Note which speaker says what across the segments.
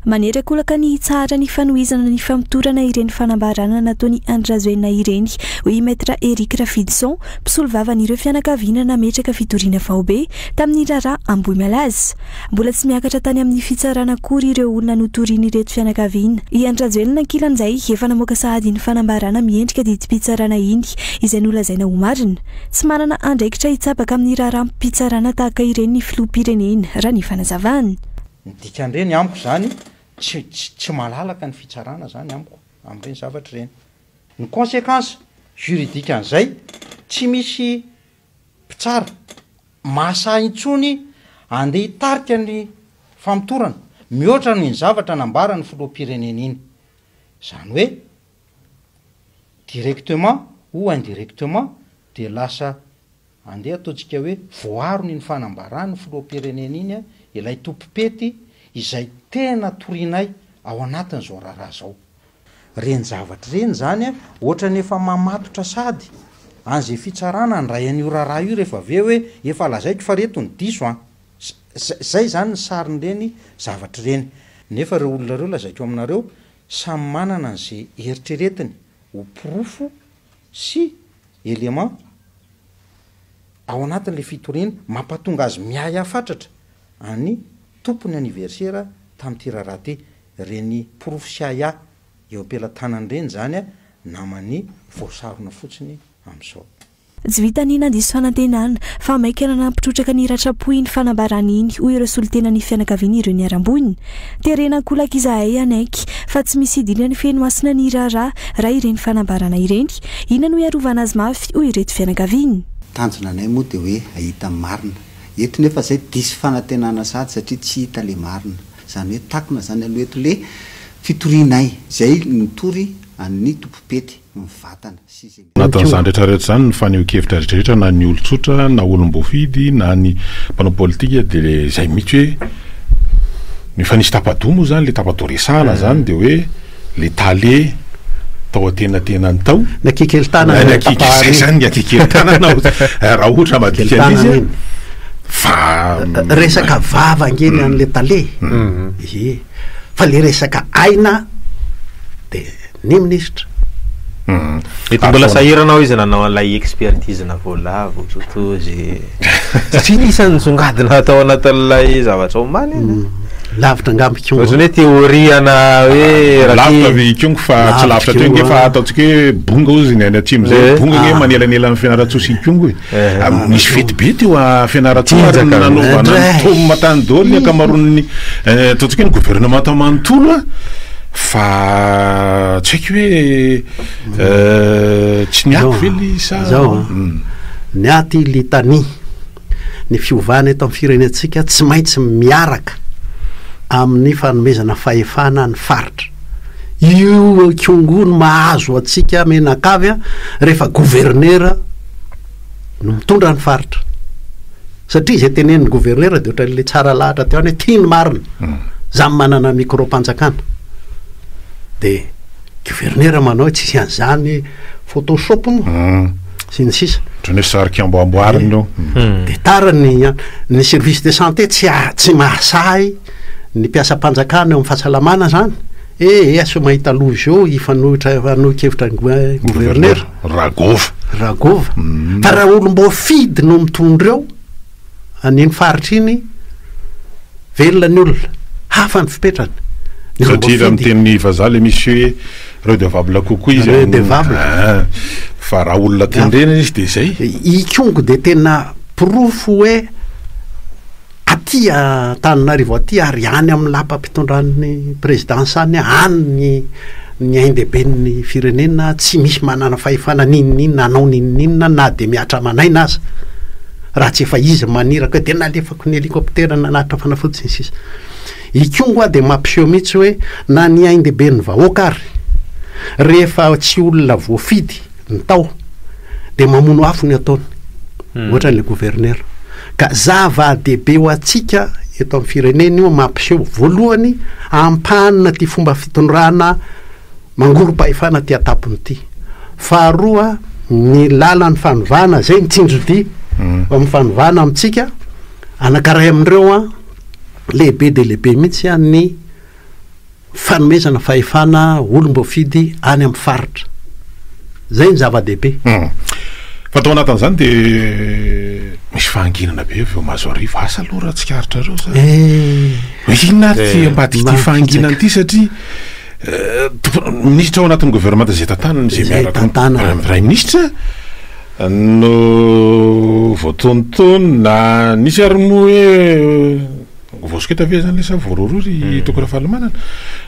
Speaker 1: Manery ankolaka ny hitsahatra ny fanohizana ny famotorana ireny fanambarana nataon'i Andry Rajoelina ireny, hoy i Maître Eric Rafidison, mpisolovavan'ireo fianakaviana nametraka fitoriana faobe tamin'ny raharaha Ambohimalaza. Mbola tsy miakatra tany amin'ny fitsarana akory ireo olona notorian'ireto fianakaviana. I Andry Rajoelina ankilan'izay efa namoaka sahady iny fanambarana miendrika didim-pitsarana iny izay nolazaina ho marina. Tsy manana andraikitra hitsabaka amin'ny raharaham-pitsarana tahaka ireny ny filoham-pirenena, raha ny fanazavany.
Speaker 2: Ny dikan'ireny amiko izany tsy tsy malalaka ny fitsarana izany amiko amin'ireny zavatra ireny. Ny conséquence juridique an'izay, tsy misy mpitsara mahasahy intsony andeha hitarika ny famotorana mihoatra noho iny zavatra nambaran'ny filoham-pirenena iny. Izany hoe directement ou indirectement dia lasa Andeha ataontsika hoe voaarona iny fanambaran'ny filoham-pirenena iny ilay tompom-pety izay tena torianay ao anatin'izao raharaha izao. Ireny zavatra ireny izany ohatran'ny efa mamatotra sady an'izay fitsarana handray an'io raharaha io rehefa avy eo hoe efa lazaiko fa reto ny diso an! Zay izany ny sarin'ireny zavatra ireny. Nefa ireo olona ireo lazaiko aminareo samy manana an'izay eritreretiny ho porofo sy élément ao anatin'ilay fitoriana mampatonga azy miahiahy fatratra an'ny tompon'ny anniversaire tamin'ity raharaha ity. Ireny porofo sy ahiahy eo am-pelatanany ireny izany naman'ny voasarona fotsiny amin'izao.
Speaker 1: Tsy vitan'ny nandiso fanantenana fa maika nanampy trotraka ny ratram-po iny fanambarana iny, hoy ireo solontenan'ny fianakavian'ireo niharam-boina. Terena ankolaka izahay hanaiky fa tsy misy idiran'ny Fenohasina ny raharaha raha ireny fanambarana ireny. Inona no hiarovana azy mafy, hoy ireto fianakaviany.
Speaker 3: Tanjona anay moa dia hoe hahita ny marina. Eto nefa zay diso fanantenana sahady satria tsy hita le marina. Zany hoe takona zany aloha eto le fitorianay zay nitory an'ny tompom-pety mivantana sy izay.
Speaker 4: Anatin'izany rehetra rehetra izany ny fanehoan-kevitra rehetra rehetra na ny olon-tsotra na olom-boafidy na ny mpanao politika dia le izay mihitsy hoe efa nisy tapa-doha moa izany le tapa-doha resahana izany dia hoe le tale tao antenatenany tao
Speaker 5: Ny akikely tanana
Speaker 4: ny akikely zay izany ny akikely tanana raha ohatra madika an'izy
Speaker 5: iny
Speaker 4: fa
Speaker 5: resaka vava ange ny an'le tale ie fa le resaka aina de Ny minisitra.
Speaker 6: Mety mbola sahirana ao izy nanao an'ilay expertise-na voalavo totozy. Satria iny isan'ny nisongadina tao anatin'ilay zavatra omaly iny.
Speaker 5: Mm. Lavitra angamba Ikongo.
Speaker 6: Ohatran'ny hoe théorie-na hoe raha
Speaker 4: Lavitra ve Ikongo fa tsy lavitra teo nge fa ataontsika hoe bonga ozy ny any atsimo zay.
Speaker 6: Eh.
Speaker 4: Bonga nge
Speaker 5: Ah.
Speaker 4: manelanela ny Fianarantsoa sy Ikongo e.
Speaker 6: Eh.
Speaker 4: Ah, Nisy fety be teo a Fianarantsoa ary
Speaker 6: Tinjaka.
Speaker 4: nanaovana ny
Speaker 5: Indray.
Speaker 4: tome tany daholo ny ankamaroan'ny eh, ataontsika hoe ny gouvernemanta manontolo a. Fa tsy haiko hoe tsy niako ve le izy sa.
Speaker 5: Zao an, ny aty litanie, ny fiovana eto amin'ny firenentsika tsy maintsy miaraka amin'ny fanomezana fahefana ny faritra. Io Ikongo no mahazo antsika mianakavy rehefa gouverneur no mitondra ny faritra. Satria izay tenenin'ny gouverneur dia ohatran'ilay tsara lahatra teo ihany hoe tia ny marina. Za manana micro-mpanjakana. Dia gouverneur manao hoe tsisy an'izany photoshop moa sy ny sisa.
Speaker 4: Ohatran'ny hoe sary kiamboamboarina io.
Speaker 5: Dia tara ny ny service de santé tsy tsy mahasahy ny mpiasam-panjakana eo amin'ny fahasalamana izany. Eh eh asio mahita loza eo hifanohitra hanohi-kevitra ny gouverneur.
Speaker 4: Ragova.
Speaker 5: Ragova. Fa raha olom-boafidy no mitondra eo an'iny faritra iny, velona ny olona. Hafa ny fipetrany. Ny
Speaker 4: Satria raha
Speaker 5: olom-boafidy.
Speaker 4: miteny vazaha le misy hoe redevable kokoa izy amin'ny-
Speaker 5: Redevable.
Speaker 4: Ah, fa raha olona tendrena izy de zay.
Speaker 5: Ikongo dia tena porofo hoe Aty Antananarivo aty ary any amin'ny lapam-pitondran'ny présidence any, any ny ny ain-dehiben'ny firenena tsy misy manana fahefana n'inon'inona hanao n'inon'inona na dia mihatra aman'aina aza raha tsy efa izy maniraka hoe dia nalefako ny hélicoptère nanatitra fanafody sy ny sisa. Ikongo aho dia mampiseho mihitsy hoe na ny ain-dehiben'ny vahoaka ary rehefa tsy olona voafidy ny tao dia mamono afo ny ataony ohatra an'ilay gouverneur ka zava-dehibe ho antsika eto amin'ny firenena io mampiseho voalohany ampahanina ity fomba fitondrana mangorom-pahefana aty an-tampony ity faharoa ny lalan'ny fanovana zay ny tsinjodia amin'ny fanovana amintsika anankiray amin'ireo an lehibe dia lehibe mihitsy an ny. Fanomezana fahefana olom-boafidy any amin'ny faritra. Izay no zava-dehibe.
Speaker 4: Fa tao anatin'izany dia misy fahanginana be avy eo Mahazoarivo. Asa aloha raha tsikaritrareo za. Hoe inona ary ity ambadik'ity fahanginana ity satria minisitra ao anatin'ny governemanta izay tantanany izay miaraka amin'ny praiminisitra no voatonontonona. Nisy ary moa hoe Voasoketa ve zany le sa voarohirohy ry Toky Rafalimanana?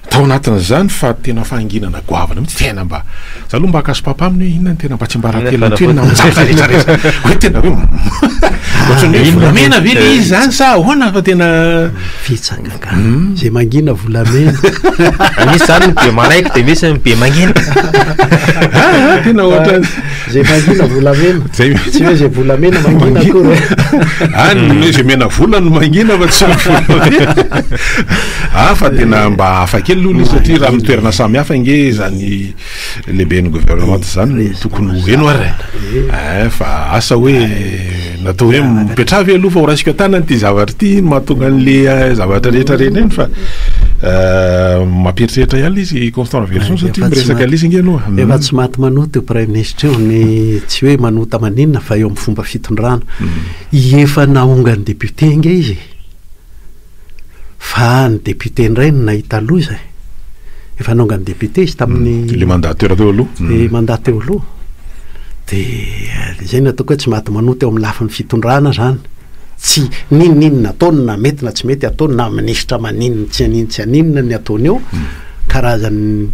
Speaker 4: Tao anatin'izany fa tena fahanginana goavana mihitsy, tena mba, za aloha mba haka sopapa aminy hoe inona no tena mba tsiambaratelo tena amin'ny zavatra rehetra rehetra, hoe tena hoe ohatran'ny hoe volamena ve le izy zany sa ahoana fa tena
Speaker 5: Fitsaka ka, zay mangina volamena.
Speaker 6: Misy zany ny be manaiky de misy ny be mangina.
Speaker 4: Ah, tena ohatran'ny
Speaker 5: Zay mangina volamena.
Speaker 4: Zay
Speaker 5: Tsy hoe zay volamena mangina akory.
Speaker 4: Ah, ny hoe zay mena vola no mangina fa tsy volamena. Ah, fa tena mba hafa kely aloha ilay satria raha amin'ny toerana samy hafa ange izany lehiben'ny gouvernement izany no tokony ho heno ary. Eh, fa asa hoe natao hoe mipetraha ve aloha fa ho raisiko an-tanana ity zavatra ity no mahatonga an'le zavatra rehetra rehetra iny fa mampieritreritra ihany ilay izy Constant Raveloson satria miresaka an'ilay izy ange aloha.
Speaker 5: Efa tsy maty manota io praiminisitra io, ny tsy hoe manota maninona fa eo amin'ny fomba fitondrana. Efa naongan'ny député ange izy e. Fa ny député indray no nahita loza e. Efa naongan'ny député izy tamin'ny.
Speaker 4: Ilay mandataire teo aloha.
Speaker 5: Ilay mandat teo aloha. Dia izay no ataoko hoe tsy maty manota eo amin'ny lafiny fitondrana izany. Tsy n'inon'inona ataony na mety na tsy mety ataony na minisitra maninona tsy haninona tsy haninona ny ataony eo, karazany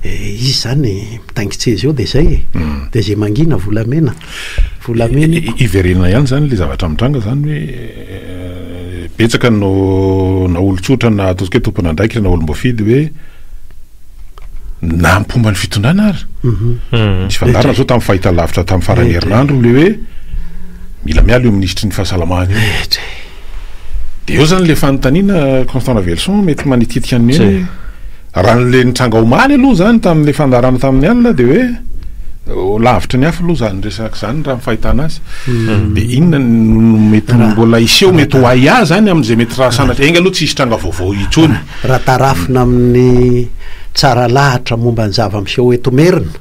Speaker 5: izy izany mitaingin-tseza eo dia izay e. Dia izay mangina volamena. Volamena io.
Speaker 4: Hiverenana ihany izany ilay zavatra mitranga izany hoe betsaka no na olon-tsotra na ataontsika hoe tompon'andraikitra na olom-boafidy hoe na ny mpomba ny fitondrana ary. Nisy fandaharana zao tamin'ny fahitalavitra tamin'ny faran'ny herinandro le hoe mila miala io minisitry ny fahasalamana io. De eo zany le fanontaniana Constant Raveloson mety manitikitika an'i Neny hoe raha le nitranga omaly aloha zany tamin'le fandaharana tamin'ny alina de hoe lavitry ny afo aloha zany resaka zany raha ny fahitana azy. De inona no mety mbola hiseho mety ho ahiahy zany amin'izay mety raha sanatria enga aloha tsy hisy tranga vaovao intsony.
Speaker 5: Raha tarafina amin'ny tsara lahatra momba ny zava-miseho eto Merina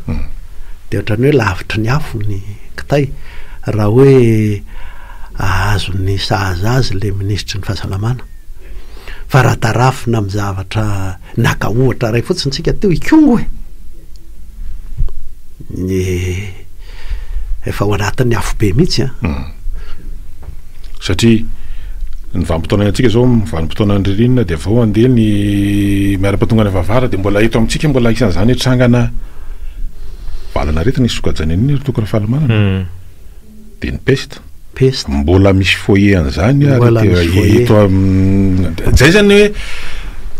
Speaker 5: dia ohatran'ny hoe lavitry ny afo ny kitay raha hoe ahazo ny sahaza azy ilay minisitry ny fahasalamana. Fa raha tarafina amin'ny zavatra naka ohatra iray fotsiny tsika teo Ikongo e! Ny efa ao anatin'ny afobe mihitsy an!
Speaker 4: Satria ny vanim-potoana iainantsika izao, vanim-potoanan'ny ririnina dia avy eo handeha ny miara-pahatonga any Vavara dia mbola eto amintsika mbola isan'izany hoe trangana valan'aretina izy sokajiana an'iny ry Toky Rafalimanana. Dia ny peste.
Speaker 5: Peste.
Speaker 4: Mbola misy foyer an'izany ary
Speaker 5: Mbola misy foyer.
Speaker 4: eto am- zay zany hoe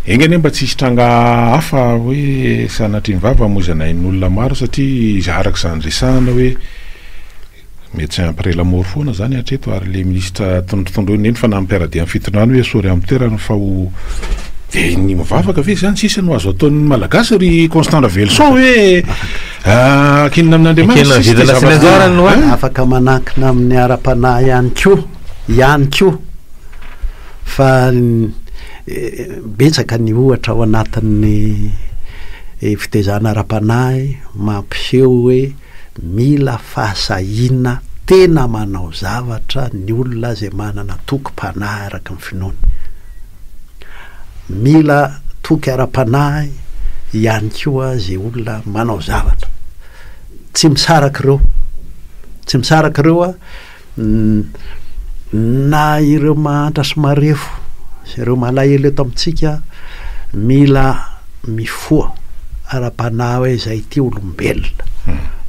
Speaker 4: enga anie mba tsy hisy tranga hafa hoe sanatria ny vava hamoizana ain'olona maro satria izy araka izany resahana hoe Médecin après la mort foana zany hatreto ary le ministra tondrotondroiny eny fa na mpiara-dia amin'ny fitondrana hoe esory amin'ny toerany fa ho de ny mivavaka ve zany sisa no azo ataon'ny malagasy ry Constant Raveloson hoe ankinina amin'Andriamanitra
Speaker 6: Ekena
Speaker 4: sisa
Speaker 6: vidina
Speaker 4: ty
Speaker 6: sy ny
Speaker 4: zavatra
Speaker 6: anjarany no
Speaker 4: Hein?
Speaker 5: Afaka manankina amin'ny ara-panahy ihany koa, ihany koa fa betsaka ny ohatra ao anatin'ny fitezana ara-panahy mampiseho hoe Mila fahasahiana tena manao zavatra ny olona izay manana tokim-panahy araka ny finoany. Mila toky ara-panahy ihany koa izay olona manao zavatra. Tsy misaraka ireo. Tsy misaraka ireo Na ireo mahantra sy marefo sy ireo malahelo eto amintsika mila mifoha ara-panahy hoe izay ity olombelona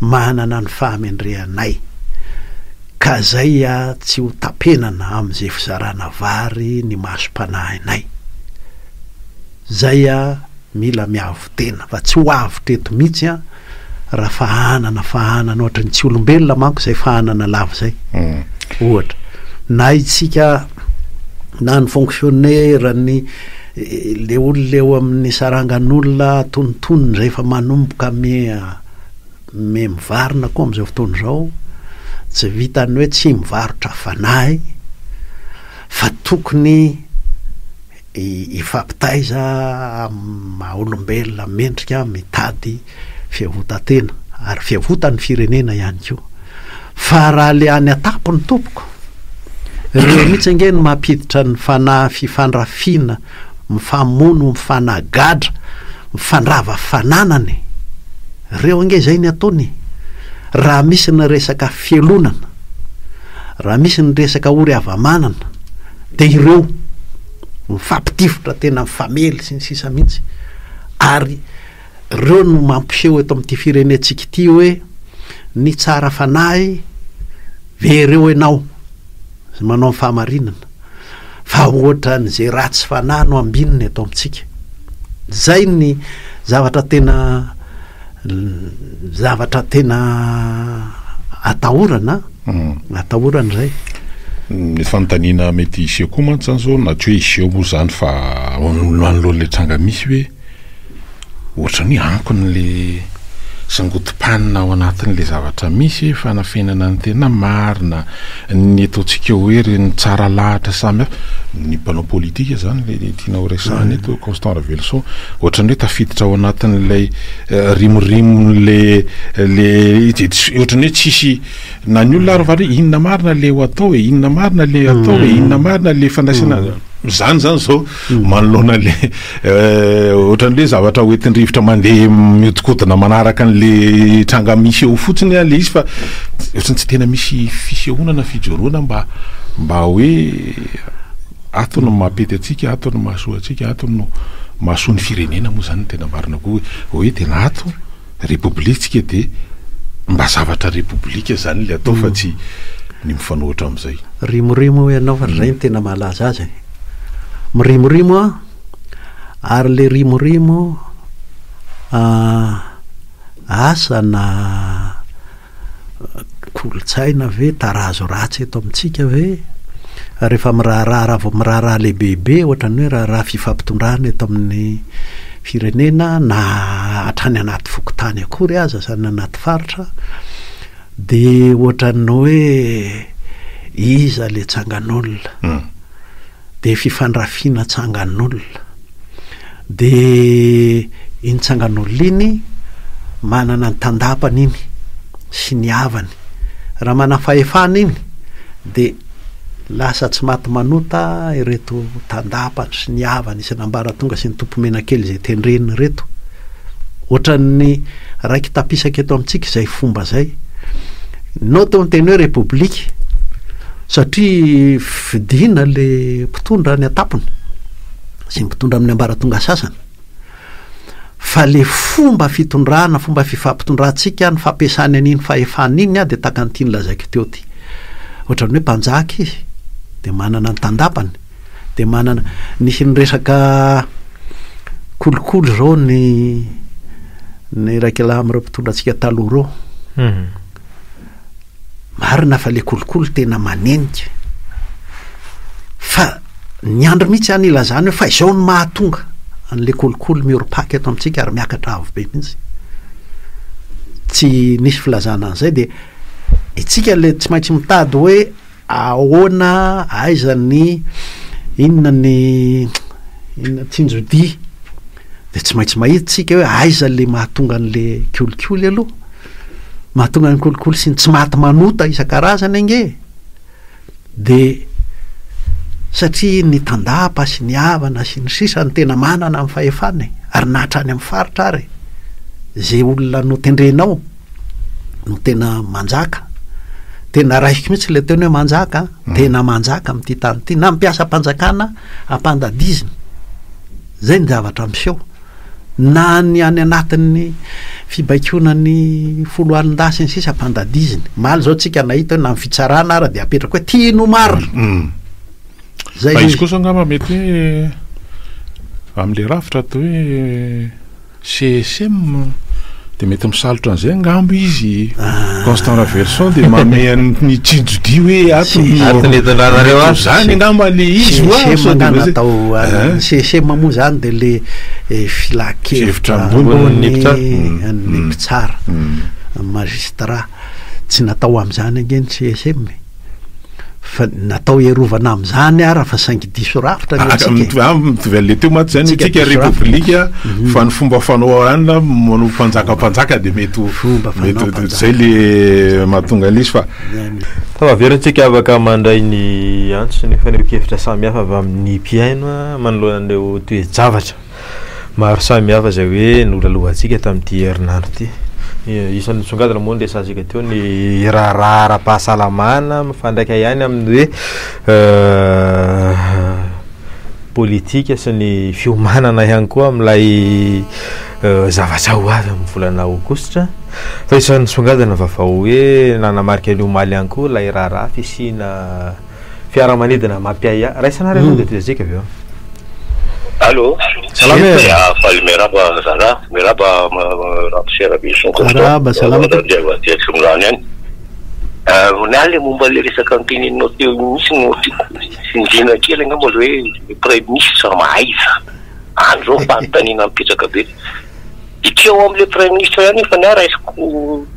Speaker 5: manana ny fahamendrehanay ka zay tsy ho tapenana amin'izay fizarana vary ny masom-panahinay. Zay mila miavo-tena fa tsy ho avotra eto mihitsy an! raha fahanana fahanana ohatry ny tsy olombelona manko izay fahanana lava izay ohatra na itsika na ny fonctionnaire ny le olona eo amin'ny sarangan'olona antonontonony izay efa manomboka me me mivarina koa amin'izao fotoana izao tsy vitan'ny hoe tsy mivarotra fanahy fa tokony. Hifampitaiza amin'ny maha olombelona mendrika mitady fiavotan-tena ary fiavotan'ny firenena ihany koa. Fa raha le any an-tampony tompoko, ireo mihitsy ange no mampiditra ny fanahy fifandrafiana, mifamono, mifanagadra, mifandrava fananana e! Ireo ange izay ny ataony e! Raha misy ny resaka fialonana, raha misy ny resaka ory hava-manana, dia ireo mifampitifitra tena mifamely sy ny sisa mihitsy ary ireo no mampiseho eto amin'ity firenentsika ity hoe ny tsara fanahy very eo ianao izay manao ny fahamarinana fa ohatran'izay ratsy fanahy no ambinina eto amintsika zay ny zavatra tena zavatra tena atahorana Atahorana izay.
Speaker 4: Ny fanontaniana mety hiseho koa mantsy zany zao na tsy hoe hiseho moa zany fa manoloana le tranga misy hoe ohatran'ny hoe ankony le sangodim-panina ao anatin'le zavatra misy hoe fanafenana ny tena marina, ny ataontsika hoe ireny tsara lahatra samy hafa, ny mpanao politika zany le tiana ho resahana eto Constant Raveloson, ohatran'ny hoe tafiditra ao anatin'ilay rimorimon'le le ohatran'ny hoe tsisy Na ny olona ary va re inona marina le ho atao e, inona marina le atao e, inona marina le fandraisana zany zany zao manoloana le ohatran'ny hoe zavatra hoentin-drivotra mandeha mihodinkodina manaraka an'le tranga misy eo fotsiny le izy fa ohatran'ny tsy tena misy fisehoana na fijoroana mba mba hoe ato no mampety antsika, ato no mahasoa antsika, ato no mahasoa ny firenena moa zany no tena marina koa hoe tena ato. Repoblika tsika dia mba zavatra repoblika zany le atao fa tsy ny mifanohitra amizay.
Speaker 5: Rimorimo hoy ianao fa zay no tena mahalaza azy e. Mirimorimo an, ary le rimorimo asa na Kolontsaina ve, tarazo ratsy eto amintsika ve? Rehefa miraharaha, raha vao miraharaha lehibebe ohatran'ny hoe raharaha fifampitondrana eto amin'ny firenena na hatrany anaty fokontany akory aza sy any anaty faritra dia ohatran'ny hoe iza le tsangan'olona? Dia fifandrafiana tsangan'olona. Dia iny tsangan'olona iny manana ny tandapany iny sy ny havany. Raha manam-pahefana iny dia lasa tsy maty manota ireto tandapany sy ny havany isan'ambaratonga sy ny tompomenakely izay tendreny ireto. Ohatran'ny raiki-tapisaka eto amintsika izay fomba izay. Nao teo ny teny hoe repoblika satria fidiana le mpitondra any an-tampony. izay mpitondra amin'ny ambaratonga sasany fa le fomba fitondrana, fomba fifampitondrantsika, ny fampiasany an'iny fahefana iny dia tahaka an'ity nolazaiko teo ity. Ohatran'ny hoe mpanjaka izy dia manana ny tandapany, dia manana, nisy niresaka kolikoly izao ny ny iraikalahy amin'ireo mpitondra antsika taloha ireo. Marina fa le kolikoly tena manenika fa ny andro mihitsy any ilazany hoe fa izao no mahatonga an'le kolikoly miorim-paka eto amintsika ary miakatra avo be mihitsy. Tsy nisy filazana an'izay dia itsika le tsy maintsy mitady hoe ahoana, aiza ny inona ny inona tsinjodia dia tsy maintsy mahita tsika hoe aiza le mahatonga an'le kolikoly aloha. Mahatonga ny kolikoly sy ny tsy maty manota isan-karazany ange dia satria ny tandapa sy ny havana sy ny sisa no tena manana ny fahefana e, ary na hatrany amin'ny faritra ary izay olona notendrenao no tena manjaka, tena raisiko mihitsy ilay teny hoe manjaka an, mm. tena manjaka amin'ity tany ity, na mpiasam-panjakana ampandadizina, zay ny zavatra miseho. Na ny any anatin'ny fibaikoana ny foloalindahy sy ny sisa ampandadiziny. Omaly izao tsika nahita hoe na ny fitsarana ara dia apetraka hoe ty no marina.
Speaker 4: Mm.
Speaker 5: Zay
Speaker 4: Fa
Speaker 5: le
Speaker 4: izy
Speaker 5: izy.
Speaker 4: kosa angamba mety hoe amin'le rafitra atao hoe CSM dia mety misalotra an'izay angamba izy Constant Raveloson dia manome an'ny tsinjodia hoe ato no
Speaker 6: Ato ny itondrana-reo
Speaker 4: mety ho
Speaker 6: azy.
Speaker 4: zany angamba le izy hoa
Speaker 5: CSM
Speaker 4: sao dia
Speaker 5: nga
Speaker 4: mba zay.
Speaker 5: natao
Speaker 4: Hein?
Speaker 5: CSM moa zany dia le
Speaker 4: Hevitra
Speaker 5: filan-kevitra
Speaker 4: ambony
Speaker 5: ambony
Speaker 6: mpitsara.
Speaker 5: an'ny mpitsara, magistrat. Tsy natao amin'izany ange ny CSM e. Fa natao hiarovana amin'izany ara fa saingy diso rafitra ny antsika
Speaker 4: e. Mitovy an'le teo mantsy zany tsika repoblika mhm. fa ny fomba fanao anina manao mpanjaka mpanjaka de mety ho mety zay le mahatonga an'izy fa
Speaker 6: Tafaverin-tsika afaka mandray ny antso sy ny fanehoan-kevitra samihafa avy amin'ny mpihaino manoloana an'ireo toe-javatra. Maro samihafa izay hoe nolalovantsika tamin'ity herinandro ity. Isan'ny nisongadina moa ny resahantsika teo ny raharaha ara-pahasalamana mifandraika ihany amin'ny hoe politika sy ny fiomanana ihany koa amin'ilay zavatra ho avy amin'ny volana aogositra. Fa isan'ny nisongadina vaovao hoe nanamarika ny omaly ihany koa ilay raharaha fisiana Fiaramanidina mampiahiahy. Raisina ary aloha dia tohizantsika avy eo.
Speaker 7: Allô.
Speaker 6: Salama e.
Speaker 7: Ya, faly miarahaba zalahy, miarahaba Ramose Rabeson Constant.
Speaker 5: Miarahaba, salama tompoko.
Speaker 7: Dia aty amin'izany ihany. Ny ahy le momba le resaka noteneninao teo iny mihitsy no tiako tsindriana kely angamba le hoe le praiminisitra mahaiza. Any zao fanontaniana mipetraka be. Ity ao amin'ilay praiminisitra ihany io fa ny ahy raisiko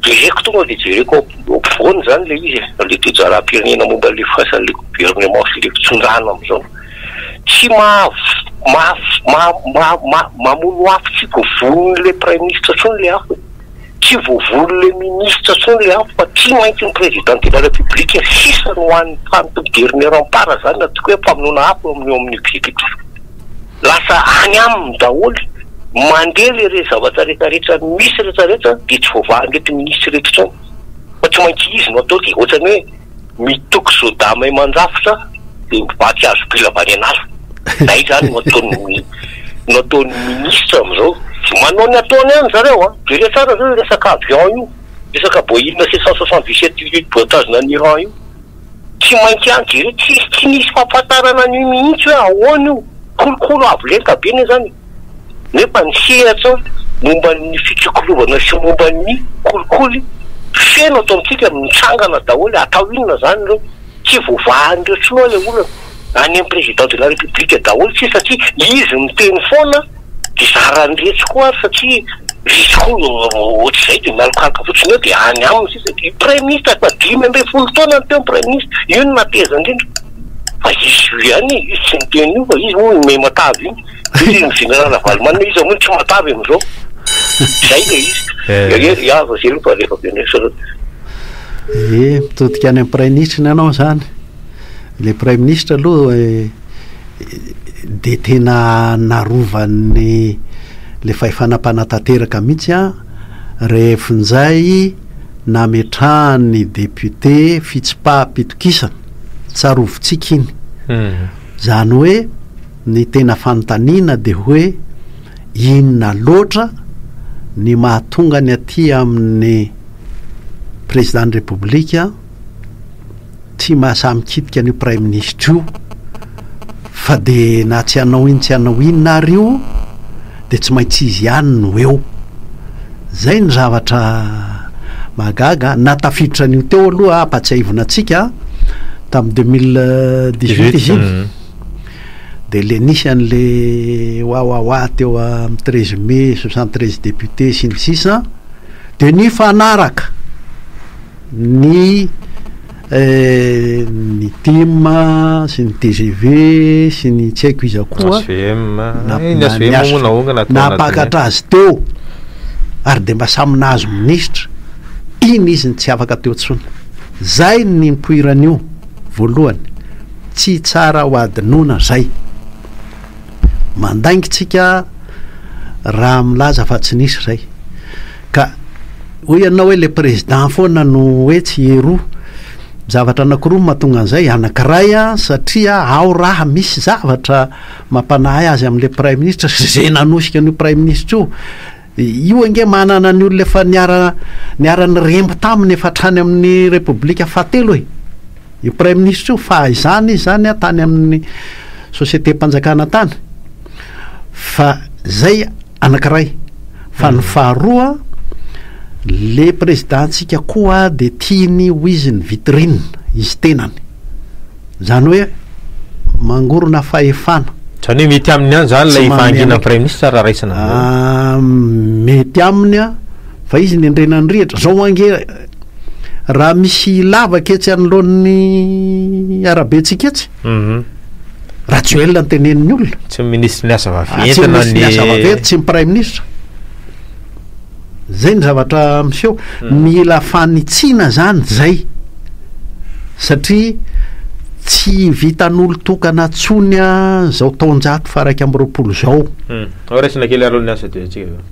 Speaker 7: jereko tonga dia jereko ao ampovoany izany ilay izy e, ilay toe-draharaham-pirenena momba ilay firaisan'ilay gouvernement sy ilay fitondrana amin'izao. Tsy maha maha maha maha maha mamono afo tsy voavonon'ilay praiminisitra intsony ilay afo e. Tsy voavonon'ilay ministra intsony ilay afo fa tsy maintsy ny président de la république sisa no hany hany dernier rempart izany na tokoa hoe famonoana afo eo amin'ny eo amin'ny exécutif. Lasa any aminy daholo, mandeha le re zavatra rehetra rehetra misy rehetra rehetra dia tsy voavahan'ireto ministre ireto intsony fa tsy maintsy izy no atao dia ohatrany hoe mitoky soda mahay mandrafitra dia mivaky hazo bila avy any an'ala, zay zany no ataon'ny no ataon'ny ministre amin'izao, manao ny ataony ihany zareo an, jereo tsara zao io resaka avion io, resaka Boeing 777 voatazona any Iran io. Tsy maintsy any jereo, tsisy tsy nisy fampahafantarana an'io mihitsy hoe ahoana io, kolokolo avo lenta be anie zany e, nefa ny sehatra momba ny fitsikolovana sy momba ny kolikoly feno ato amintsika, mitsangana daholo, atao inona zany ireo, tsy voavahan'ireo intsony hoa ilay olana, any amin'ny président de la république daholo sisa satria izy miteny foana. Dia zaran'iretsy koa ary satria izy koa ohatr'izay dia mialokaloka fotsiny eo dia any aminy sisa. Io praiminisitra efa 15 taona no teo ny praiminisitra, io no nahateza indrindra. Fa izy io ihany e, izy tsy niteny io fa izy moa miha matavy iny. Izy ny général Ravalomanana iza moa no tsy matavy amin'izao. Izay ilay izy. Eh, ya, vas-y aloha fa rehefa avy eo indray sao.
Speaker 5: Eh, mitodika any amin'ny praiminisitra ny anao izany. Ilay praiminisitra aloha eh, dia tena narovan'ny le fahefana mpanatanteraka mihitsy an, rehefa injay nametrahan'ny député fitsipaham-pitokisana, tsarovintsika iny, izany hoe ny tena fanontaniana dia hoe inona loatra ny mahatonga ny aty amin'ny président ny Repoblika Tsy mahasahy mikitika an'io praiminisitra io fa dia na tsy hanao inn tsy hanao inona ary io dia tsy maintsy izy ihany no eo. Zay ny zavatra mahagaga, na tafiditra an'io teo aloha ampatsiahivina antsika tamin'ny 2018 izy iny dia le nisy an'le wawawa teo amin'ny 13 mai 73 députés sy ny sisa dia nifanaraka ny ny tim sy ny tgv sy ny tsy haiko iza koa
Speaker 6: HVM, ny HVM moa naongana tao
Speaker 5: nampakatra azy teo ary dia mba samy nahazo minisitra, iny izy no tsy afaka teo intsony. Zay ny nipoiran'io voalohany, tsy tsara ho adinoina zay. Mandainga tsika raha milaza fa tsy nisy zay. Ka hoy ianao hoe le président foana no hoe tsy eroa. Zavatra anakiroa no mahatonga an'izay, anakiray an, satria ao raha misy zavatra mampanahy azy amin'le praiminisitra sy ze nanosika an'io praiminisitra io. Io ange manana ny olona efa niara niara niremby taminy efa hatrany amin'ny repoblika fahatelo e. Io praiminisitra io fahaizana izy zany an tany amin'ny société-mpanjakana tany. Fa zay Anakiray. Fa ny faharoa, le président-tsika koa de tiany ho izy ny vitrine, izy tenany. Zany hoe mangorona fahefana.
Speaker 6: Zany hoe mety aminy ihany zany ilay fahanginan'ny praiminisitra raha raisina amin'izao?
Speaker 5: Ah, mety aminy an, fa izy nendrena ny rihatra. Zao ange. Raha misy lavaka etsy anoloan'ny arabentsika etsy, Rajoelina no tenenin'ny olona.
Speaker 6: Tsy ny minisitry ny asa
Speaker 5: vaventy na ny. Tsy ny minisitry ny asa vaventy, tsy ny praiminisitra. Zay ny zavatra miseho. Mila fanitsiana zany zay satria tsy vitan'olon-tokana tsony zao taonjato faha 21 zao.
Speaker 6: Ao raisina kely aloha ny asa dia tsika avy eo.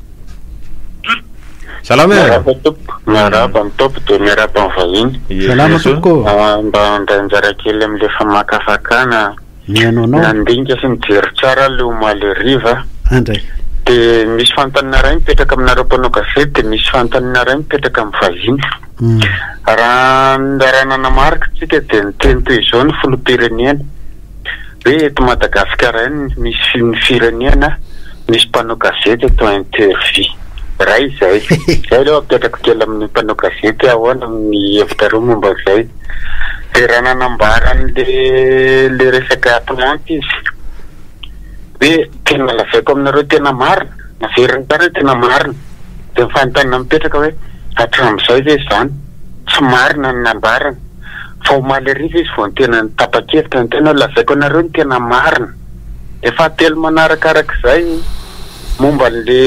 Speaker 6: Salama e!
Speaker 8: Miarahaba tompoko, miarahaba ny tompoko dia miarahaba ny vahiny.
Speaker 5: Salama tompoko.
Speaker 8: Mba handray anjara kely amin'ilay famakafakana.
Speaker 5: Mihaino anao.
Speaker 8: Nandinika sy nijery tsara aho ilay omaly hariva.
Speaker 5: Andray.
Speaker 8: Dia misy fanontaniana iray mipetraka aminareo mpanao gazety dia misy fanontaniana iray mipetraka amin'ny vahiny. Raha raha nanamarika isika dia niteny toy izao ny filoham-pirenena hoe eto Madagasikara ihany no misy ny firenena misy mpanao gazety atao interview. Iray izay. Izay aloha apetrako kely amin'ny mpanao gazety hoe ahoana ny hevitrareo momba izay. Dia raha nanambara an'le le resaka Atlante izy hoe tena lazaiko aminareo tena marina, naveriny tsara hoe tena marina, dia ny fanontaniana mipetraka hoe hatramin'izay ve izany tsy marina ny nambarany? Fa omaly hariva izy vao tena tapa-kevitra niteny hoe lazaiko anareo ny tena marina. Dia fahatelo manarakarak'izay momba an'le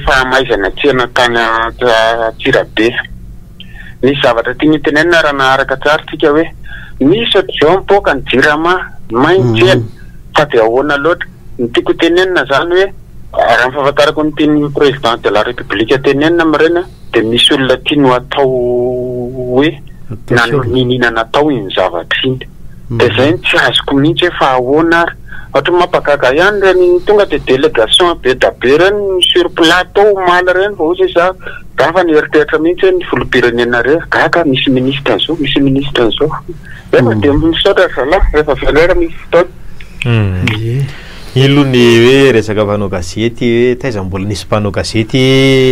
Speaker 8: fahamaizana tsena tany Antsirabe. Misy zavatra tiany hotenenina raha naharaka tsara tsika hoe misy ohatr'izao mipoaka ny jirama, may ny tsena, fa dia ahoana loatra? Ny tiako hotenenina zany hoe raha ny fahafantarako ny tian'ny président de la république tenenina amin'ireny dia misy olona tiany ho atao hoe niniana natao iny zavatra iny. Dia zay no tsy azoko mihitsy hoe fa ahoana ary? Ohatran'ny mampagaga ihany ireny tonga dia délégation be da be ireny sur plateau omaly ireny vao hoy za Za fa nieritreritra mihitsy hoe ny filoham-pirenena irery, gaga misy ministre an'izao, misy ministre an'izao. Efa dia misaotra ry zalahy, rehefa avy eo indray raha misy fotoana.
Speaker 6: Ie. Iny aloha ny hoe resaka mpanao gazety hoe taiza mbola nisy mpanao gazety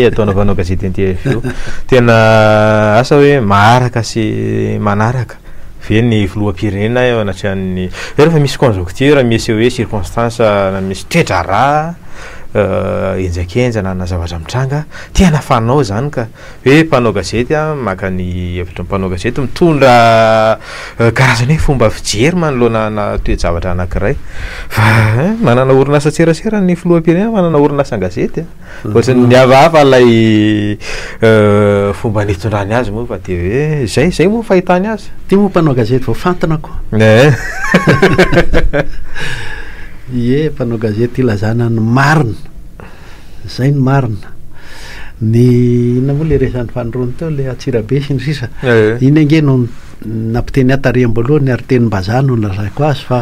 Speaker 6: ataona mpanao gazety an'ity io. Tena asa hoe maharaka sy manaraka ve ny filoham-pirenena eo anatrehan'ny hoe rehefa misy conjoncture, misy hoe circonstance na misy toe-draharaha henjakenjana na zavatra mitranga, Tena fanao izany ka. Hoe mpanao gazety maka ny hevitry ny mpanao gazety, mitondra karazana hoe fomba fijery manoloana ana toe-javatra anankiray. Fa hein, manana orinasan-tserasera ny filoham-pirenena, manana orinasan-gazety a. Ohatran'ny hafahafa ilay fomba nitondrany azy moa fa dia hoe izay, izay moa ny fahitany azy.
Speaker 5: Ity moa mpanao gazety voafantina ko.
Speaker 6: Ee.
Speaker 5: Ie, mpanao gazety ilazana ny marina. Zay ny marina. Ny inona moa le resan'ny fanoroany teo le Antsirabe sy ny sisa. Iny ange no nampiteny ahy tary am-boalohany ary tenim-bazaha no nolazaiko azy fa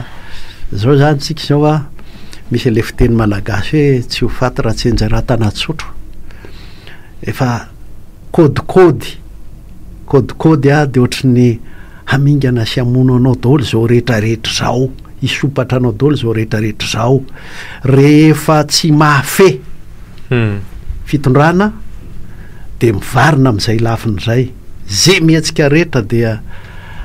Speaker 5: zao zany tsika izao a, misy an'le fiteny malagasy hoe tsy ho faty raha tsy enjara tana-tsotro. Efa kôdikôdy, kôdikôdy a de ohatry ny hamingana sy hamono anao daholo izao rehetra rehetra izao. hisompatra anao daholo izao rehetra rehetra izao rehefa tsy mahafehy fitondrana dia mivarina amin'izay lafiny izay ze mihetsika rehetra dia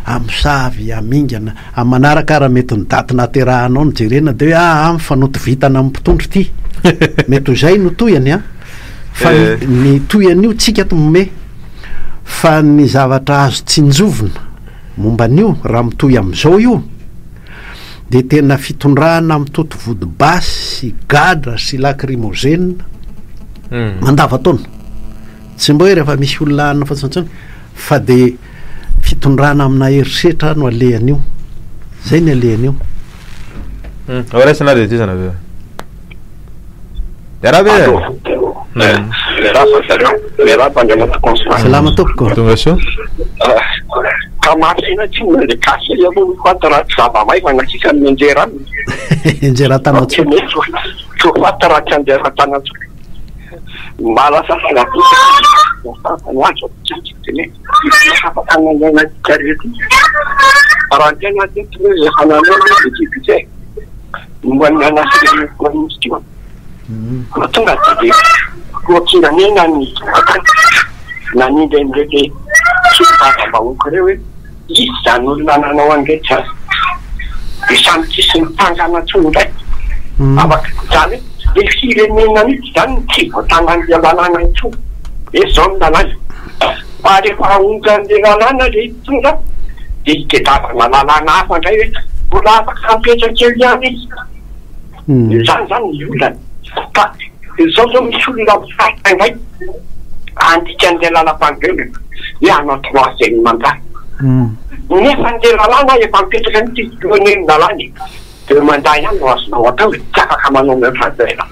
Speaker 5: amosavy amingana amin'ny manaraka ara mety ny daty nahaterahanao no jerena dia hoe aa mifanoto vintana amin'ny mpitondra ity mety ho izay no tohiny an fa ny tohin'io tsika ato mome fa ny zavatra azo tsinjovina Momba an'io, raha mitohy amin'izao io, dia tena fitondrana mitoto vody basy sy gadra sy lacrymogène mandavantaona. Tsy mba hoe rehefa misy olona hanina fotsiny intsony fa dia fitondrana amina herisetra no alehan'io. Izay ny alehan'io.
Speaker 6: Ao raisina ary dia tohizana avy eo. Miarahaba e!
Speaker 7: Miarahaba zareo, miarahaba Andriamatoa Constant.
Speaker 5: Salama tompoko.
Speaker 6: Tonga soa.
Speaker 7: Ka marina tsinona le gasy aloha ho faty raha tsy zava-maivana sisa no mianjera aminy.
Speaker 5: Mianjera tanan-tsotra.
Speaker 7: Tsy ho faty raha tsy anjera tanan-tsotra. Mahalasa fanadihadiana ny azo afaka nananantsika rehetra. Raha ny tena teto hoe efa nanao aloha dia budget. Momba ny anasina ny io. Fa tonga dia filoham-pirenena ny tany nanindry an'ireto solombavambahoaka ireo hoe iza izany olona nanao an'ireto izany. Dia samy tsisy nitangana intsony indray. Afaka izany hoe ilay firenena mihitsy izany no tsy voatanan'ilay lalàna intsony. Hoe izao ny lalàna. Fa rehefa ahongan'le lalàna le izy tonga de itedavana lalàna hafa indray hoe mbola afaka hampetraka eo ihany izy. Izany zany ny olana. Ka izao zao misy olona mifaritra indray handika an'ilay lalam-panorenana hoe hanao troisième mandat. Nefa an'ilay lalàna efa mipetraka mihitsy izy io anie ny lalàna e. Deux mandats ihany no azonao atao e, tsy afaka manao mihoatra an'izay ianao.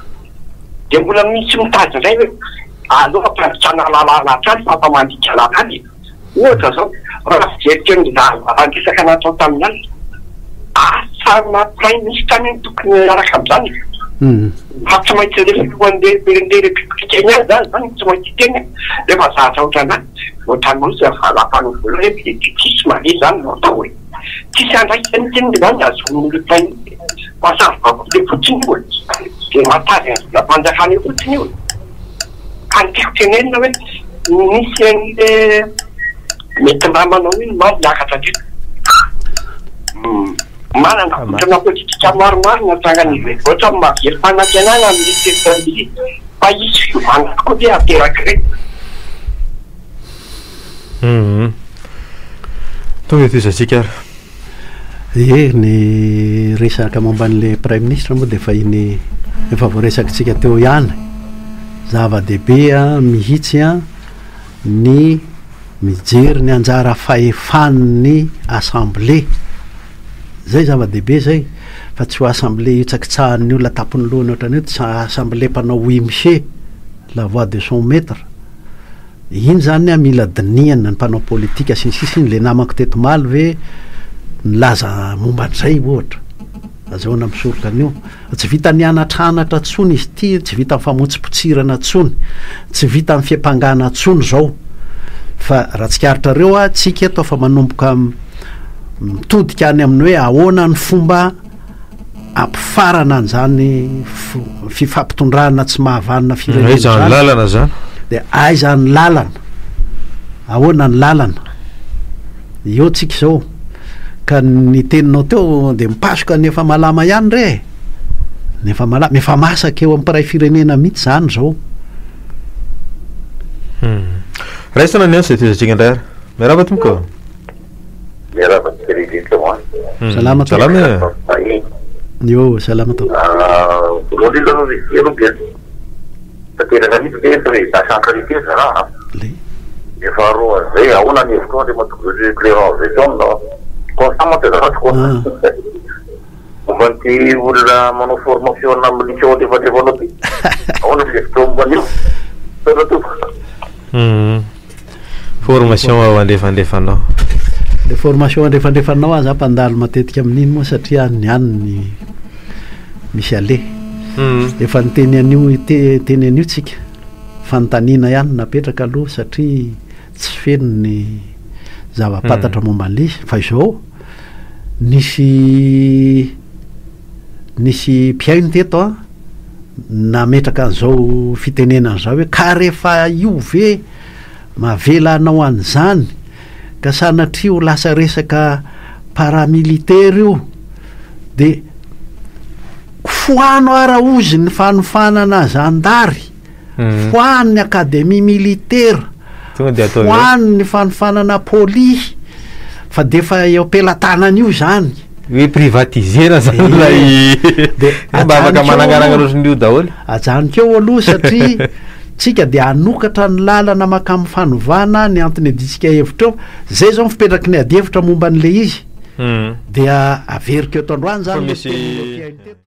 Speaker 7: Dia mbola misy mitady indray hoe aleo ampandikana lalàna hatrany fa ampamandika lalàna e. Ohatra izao, raha fijery teo ny valan-dresaka natao tamin'ny alina, asa na praiminisitra anie no tokony hiaraka amin'izany e. Fa tsy maintsy ilay filohan'ny repoblika ihany izany izany no tsy maintsy hiteny e. Rehefa zatra ohatran'izany, ohatran'ny hoe izay valam-panovoana hoe pietisme ve izany no atao e. Tsisy andraikitra mihitsy anie izany azon'ny praiminisitra fa saribakoly fotsiny io e. Dia matavy ny volam-panjakana eo fotsiny io e. Ka ny tiako tenenina hoe misy an'le mety namanao iny manko miakatra teto. Manana vondrona politika maromaro natsangan'izy ireo. Ohatran'ny mahavery fanantenana ny teto fa hisy fiovana tokoa ve aterak'ireny?
Speaker 6: Hum. Tonga eto izantsika ary.
Speaker 5: Ie, ny resaka momba an'ilay praiminisitra moa dia efa iny efa voaresakitsika teo ihany. Zava-dehibe mihitsy ny mijery ny anjara fahefan'ny assemblée. Zay zava-dehibe zay fa tsy ho assemblée hitsakitsahan'ny olona tampon'ny lohany ohatran'io, tsy assemblée mpanao oui-monsieur, la voix de son maître. Iny zany an mila dinihana ny mpanao politika sy ny sisa iny, le namako teto omaly ve nilaza momba an'izay ohatra, azahoana misoroka an'io, tsy vitan'ny anatranatra tsony izy ity, tsy vitan'ny famotsipotsirana tsony, tsy vitan'ny fiampangana tsony zao, fa raha tsikaritrareo an, tsika eto efa manomboka mitodika any amin'ny hoe ahoana ny fomba ampifarana an'izany fifampitondrana tsy mahavanona firenena
Speaker 6: Aiza ny
Speaker 5: izany.
Speaker 6: lalana zany?
Speaker 5: Dia aiza ny lalana? Ahoana ny lalana? Eo tsika izao. Ka ny teninao teo dia mipasoka ny efa malama ihany re e. Ny efa malama, efa masaka eo amin'ny mpiray firenena mihitsy izany izao.
Speaker 6: Hmm. Raisina ny antso dia tohizantsika indray ary. Miarahaba tompoko.
Speaker 9: Miarahaba antsika rehetra ho
Speaker 5: any. Salama tompoko.
Speaker 6: Salama e.
Speaker 5: Yo, salama tompoko.
Speaker 9: Voalohany indrindra aloha ry aloha dia tanteraka mihitsy ve président centralité zalahy a.
Speaker 5: Le.
Speaker 9: Dia faharoa an'izay, ahoana ny hevitrao Andriamatoa José Clément Veton? Constant mantsy azafady constant. Momba an'ity olona manao formation na milice ao andrefandrefana ity, ahoana ny hevitrao momba an'io? Misaotra tompoko.
Speaker 6: Formation ao andrefandrefanao.
Speaker 5: Le formation andrefandrefanao aza mpandalo matetika amin'iny moa satria any any ny misy aleha. Efa niteny an'io teny an'io tsika. Fanontaniana ihany no napetraka aloha satria tsy feno ny zava-pantatra momba an'ilay izy. Fa izao, nisy nisy mpihaino teto an, nametraka an'izao fitenenana izao hoe ka rehefa io ve mavela hanao an'izany ka sanatria ho lasa resaka paramilitaire io de foano ara ozy ny fanofanana zandary, foano ny académie militaire,
Speaker 6: Tonga dia ataovy eo.
Speaker 5: foano ny fanofanana polisy fa de efa eo am-pelatanana io izany.
Speaker 6: Hoe privatiser-na zany ilay
Speaker 5: De
Speaker 6: mba afaka
Speaker 5: ajanoko eo
Speaker 6: manangananga
Speaker 5: aloha.
Speaker 6: ohatran'io daholo.
Speaker 5: Ajanoko eo aloha satria tsika dia hanokatra ny lalana mankamin'ny fanovana ny antony iadiantsika hevitra eo. Zay zao ny fipetraky ny adihevitra momba an'ilay izy. Dia averiko eto androany
Speaker 6: Fa
Speaker 5: zany le
Speaker 6: misy
Speaker 5: tenin'ilay mpihaino teto.